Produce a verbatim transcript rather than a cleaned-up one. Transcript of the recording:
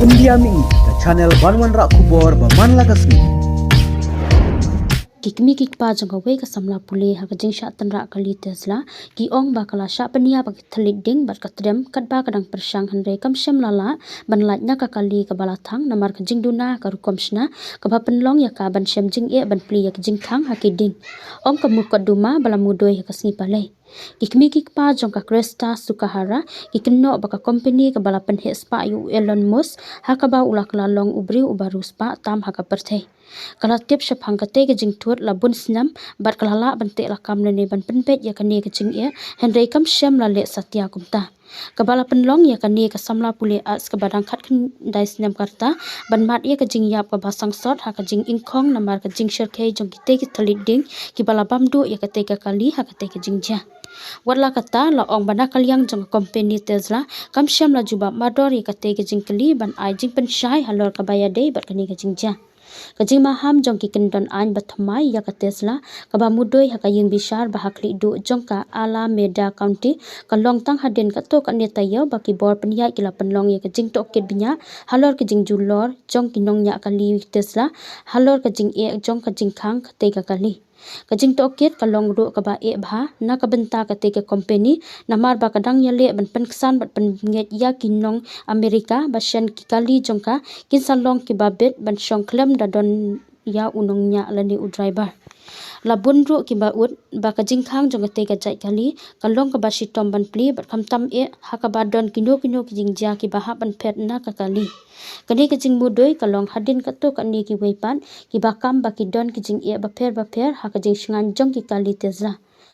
India Mih, ka channel ban wanrah khubor ba man la ka sngi. Ki kmie ki kpa jong kawei ka samla pule ha ka jingshah tynrah kali Tesla ki ong ba ka la shah pynïap ïa ki thylliej ding bad ka trem katba ka dang pyrshang, hynrei kam shym la lah ban lait na ka kali kaba la thang namar ka jingduna ka rukom shna kaba pynlong ïa ka ban shem jingeh ban plie ïa ki jingkhang ha ki ding. Ong ka mukotduma ba la mudui ha ka sngi Palei. Ki kmie ki kpa jong ka Cresta Sukahara ki kynnoh ba ka kompeni kaba la pynheh spah ïa u Elon Musk ha kaba u la kylla long u briew uba riewspah tam ha ka pyrthei. Ka la tip shaphang katei ka jingthut la bun snem bad ka la lah ban teh lakam lane ban pynbeit ïa kane ka jingeh, hynrei kam shym la leh satia kumta. Kaba la pynlong ïa kane ka samla pule X kaba dang khatkhyndai snem ka rta ban mad ïa ka jingïap kaba sangsot ha ka jingingkhong namar ka jingshyrkhei jong kitei ki thylliej ding kiba la bam duh ïa katei ka kali ha katei ka jingjia. Wat la katta, la ong ba na ka liang jong ka kompeni Tesla kam shym la jubab mardor ïa katei ka jingkylli ban ai jingpynshai halor kaba ïadei bad kane ka jingjia. Ka jingmaham jong ki kyndon aiñ ba thymmai ïa ka Tesla kaba mudui ha ka ïing bishar ba ha khlieh duh jong ka Alameda County ka long tang hadien katto katne taïew ba ki bor pynïaid ki la pynlong ïa ka jingtohkit bniah halor ka jingjulor jong ki nongñiah kali Tesla halor ka jingeh jong ka jingkhang katei ka kali. Ka jingtohkit ka long ruh kaba eh bha na ka bynta katei ka kompeni namar ba ka dang ïaleh ban pynksan bad pynbeit ïa ki nong Amerika ba shen ki kali jong ka kin sa long kiba bit ban shong khlem da don ïa u nongñiah lane u driver. La bun ruh kiba ud ba ka jingkhang jong katei ka jait kali ka long kaba shitom ban plie bad khamtam eh ha kaba don kino kino ki jingjia kiba hap ban phet na ka kali. Kane ka jingmudui ka long hadien katto katne kiwei pat kiba kam ba ki don ki jingeh bapher bapher ha ka jingshngaiñ jong ki kali Tesla.